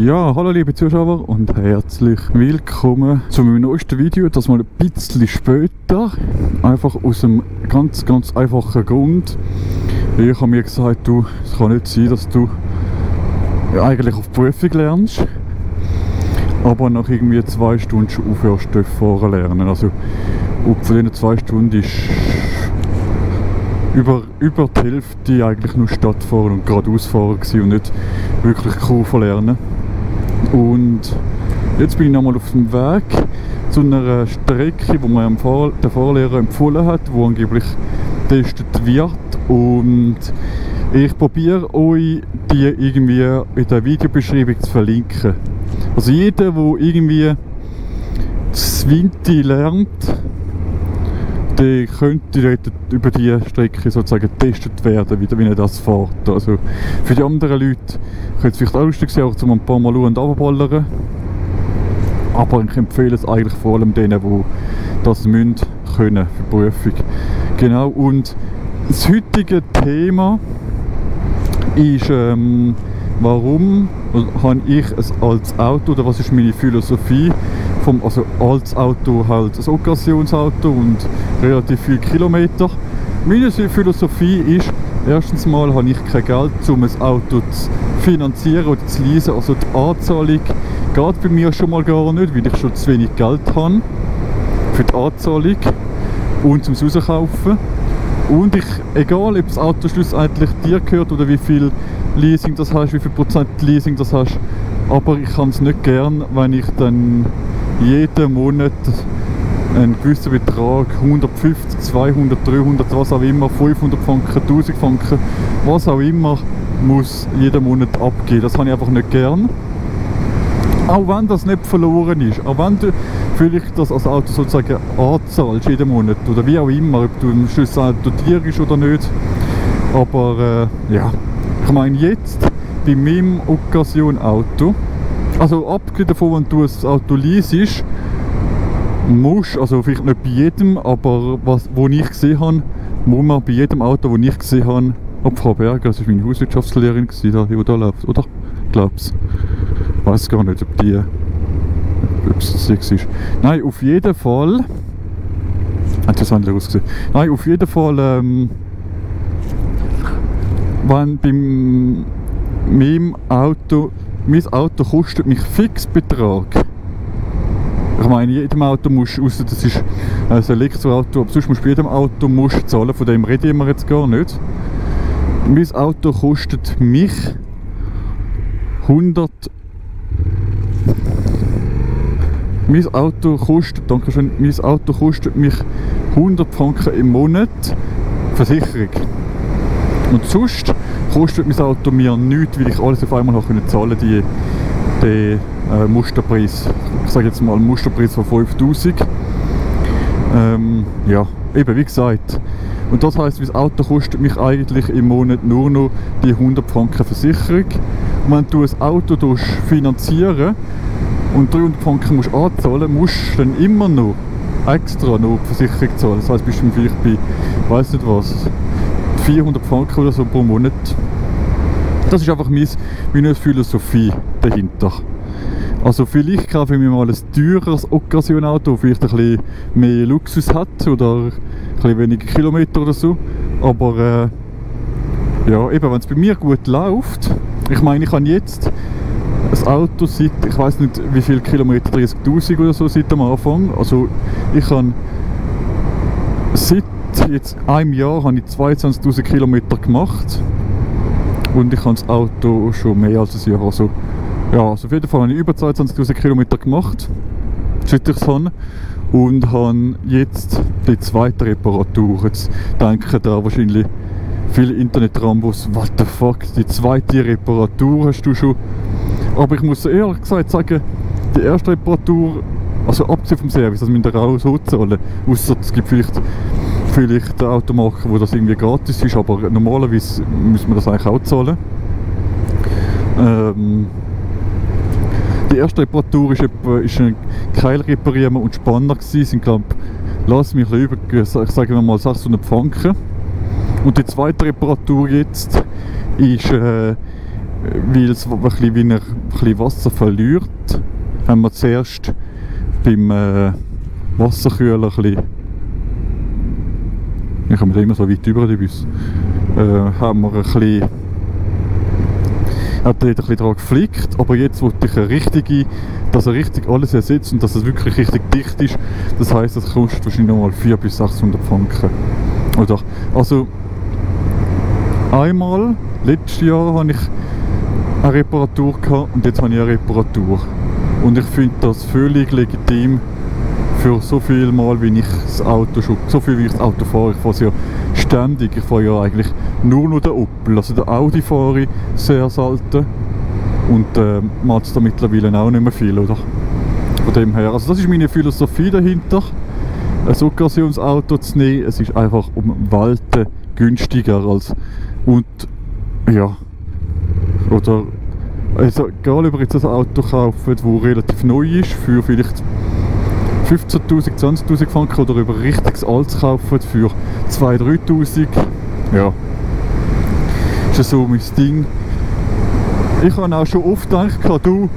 Ja, hallo liebe Zuschauer und herzlich willkommen zu meinem neuesten Video. Das mal ein bisschen später, einfach aus einem ganz einfachen Grund. Ich habe mir gesagt, du, es kann nicht sein, dass du eigentlich auf Prüfung lernst, aber nach irgendwie 2 Stunden schon aufhörst zu fahren lernen. Also und von diesen 2 Stunden ist über die Hälfte eigentlich nur Stadtfahren und geradeaus fahren gewesen und nicht wirklich Kurven lernen. Und jetzt bin ich nochmal auf dem Weg zu einer Strecke, die mir der Fahrlehrer empfohlen hat, die angeblich getestet wird. Und ich probiere euch die irgendwie in der Videobeschreibung zu verlinken. Also jeder, der irgendwie das Winti lernt, der könnte dort über die Strecke sozusagen getestet werden, wie er das fährt. Also für die anderen Leute könnte es vielleicht auch lustig sein, auch ein paar Mal schauen und runterballern. Aber ich empfehle es eigentlich vor allem denen, die das müssen können für die Prüfung. Genau, und das heutige Thema ist, warum habe ich ein altes Auto, oder was ist meine Philosophie vom, also altes Auto halt ein Occasionsauto und relativ viele Kilometer. Meine Philosophie ist, erstens mal habe ich kein Geld, um ein Auto zu finanzieren oder zu leasen, also die Anzahlung geht bei mir schon mal gar nicht, weil ich schon zu wenig Geld habe für die Anzahlung und zum Rauskaufen. Und egal ob das Auto schlussendlich dir gehört oder wie viel Leasing das hast, wie viel Prozent Leasing das hast, aber ich kann es nicht gern, wenn ich dann jeden Monat einen gewissen Betrag, 150, 200, 300, was auch immer, 500 Franken, 1000 Franken, was auch immer, muss jeden Monat abgeben. Das habe ich einfach nicht gern. Auch wenn das nicht verloren ist, auch wenn du vielleicht das als Auto sozusagen anzahlst jeden Monat oder wie auch immer, ob du im Schluss dotierst oder nicht. Aber ja, ich meine jetzt bei meinem Occasion-Auto, also abgesehen davon, wenn du ein Auto leasest, musst, also vielleicht nicht bei jedem, aber wo ich gesehen habe, muss man bei jedem Auto, das ich gesehen habe, Frau Berger, das war meine Hauswirtschaftslehrerin, die da läuft, oder? Ich glaube es. Ich weiß gar nicht, ob es das ist. Nein, auf jeden Fall. Hat das anders ausgesehen? Nein, auf jeden Fall, wenn beim meinem Auto, mein Auto kostet mich Fixbetrag. Ich meine, in jedem Auto musst du, ausser das ist ein Elektroauto, aber sonst musst du bei jedem Auto musst zahlen, von dem reden wir jetzt gar nicht. Mein Auto kostet mich 100. Mein Auto kostet, danke schön, mein Auto kostet mich 100 Franken im Monat Versicherung. Und sonst kostet mein Auto mir nichts, weil ich alles auf einmal habe zahlen konnte, den Musterpreis. Ich sage jetzt mal einen Musterpreis von 5000. Ja, eben wie gesagt. Und das heisst, mein Auto kostet mich eigentlich im Monat nur noch die 100 Franken Versicherung. Und wenn du ein Auto finanzieren und 300 Franken musst anzahlen, musst du dann immer noch extra noch die Versicherung zahlen. Das heisst, bist du vielleicht bei, ich weiss nicht was, 400 Franken oder so pro Monat. Das ist einfach meine Philosophie dahinter. Also vielleicht kaufe ich mir mal ein teures Occasion-Auto, das vielleicht ein bisschen mehr Luxus hat oder ein bisschen weniger Kilometer oder so. Aber ja, eben, wenn es bei mir gut läuft, ich meine, ich habe jetzt ein Auto seit, ich weiß nicht wie viele Kilometer, 30'000 oder so seit am Anfang. Also ich habe seit jetzt einem Jahr habe ich 22'000 Kilometer gemacht und ich habe das Auto schon mehr als ein Jahr. Also, ja, also auf jeden Fall habe ich über 22'000 Kilometer gemacht, seit ich es habe, und habe jetzt die zweite Reparatur. Jetzt denken da wahrscheinlich viele Internet-Rambos, what the fuck, die zweite Reparatur hast du schon? Aber ich muss ehrlich gesagt sagen, die erste Reparatur, also abgesehen vom Service, das müsst ihr auch so zahlen. Ausser es gibt vielleicht Automarken, wo das irgendwie gratis ist, aber normalerweise muss man das eigentlich auch zahlen. Die erste Reparatur ist ein Keil reparieren und Spanner gewesen, sind glaube lass mich über, ich sage mal 600 Franken. Und die zweite Reparatur jetzt ist weil es ein bisschen wie ein bisschen Wasser verliert, haben wir zuerst beim Wasserkühler ein bisschen, ich komme immer so weit über die Bus, haben wir ein bisschen, hat dort ein bisschen daran geflickt, aber jetzt wollte ich eine richtige, dass er richtig alles ersetzt und dass es wirklich richtig dicht ist. Das heisst, das kostet wahrscheinlich nochmal 400 bis 600 Franken. Oder, also einmal, letztes Jahr hatte ich eine Reparatur gehabt und jetzt habe ich eine Reparatur. Und ich finde das völlig legitim für so viel Mal, wie ich das Auto schon, so viel wie ich das Auto fahre. Ich fahre es ja ständig, ich fahre ja eigentlich nur noch den Opel, also den Audi fahre ich sehr selten. Und Mazda mittlerweile auch nicht mehr viel, oder? Von dem her, also das ist meine Philosophie dahinter, ein Occasionsauto zu nehmen. Es ist einfach um Welten günstiger als, und ja, oder, also egal ob ihr jetzt ein Auto kauft, das relativ neu ist, für vielleicht 15'000, 20'000 Franken, oder über ein richtiges altes kaufen für 2'000, 3'000, ja, ist so mein Ding. Ich habe auch schon oft gedacht, du,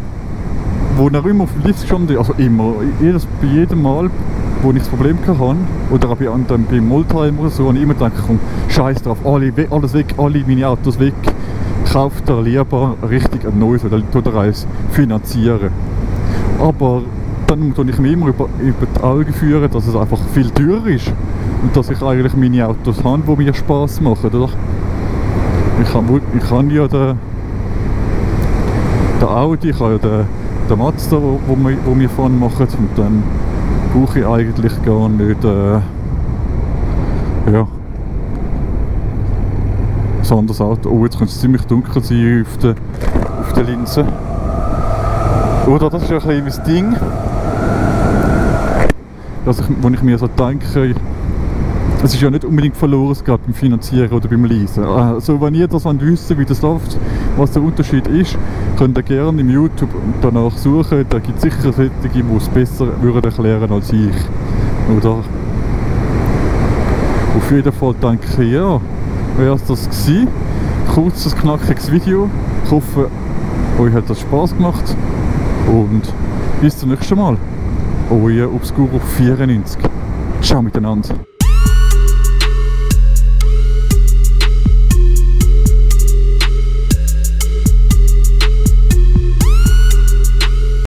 wo er immer auf dem Lift gestanden ist, also immer, bei jedem Mal, wo ich das Problem hatte, oder auch beim Oldtimer oder so, habe ich immer gedacht, komm, scheiß drauf, alles weg, alle meine Autos weg, kauft er lieber richtig ein neues oder tut er eins finanzieren. Aber dann tue ich mir immer über die Augen führen, dass es einfach viel teurer ist und dass ich eigentlich meine Autos habe, die mir Spass machen, oder? Ich kann ja den Audi, ich habe ja den Mazda, wo wir fahren machen, und dann brauche ich eigentlich gar nicht ja, ein anderes Auto. Oh, jetzt könnte es ziemlich dunkel sein auf der Linse. Oder das ist ja ein bisschen mein Ding, wo ich mir so denke, es ist ja nicht unbedingt verloren, es geht beim Finanzieren oder beim Leasen. Also wenn ihr das wissen, wie das läuft, was der Unterschied ist, könnt ihr gerne im YouTube danach suchen. Da gibt es sicher solche, die es besser würden erklären als ich. Oder? Auf jeden Fall denke ich, ja, wäre es das gewesen. Kurzes, knackiges Video. Ich hoffe, euch hat das Spaß gemacht. Und bis zum nächsten Mal. Euer Obscuro 94. Ciao miteinander.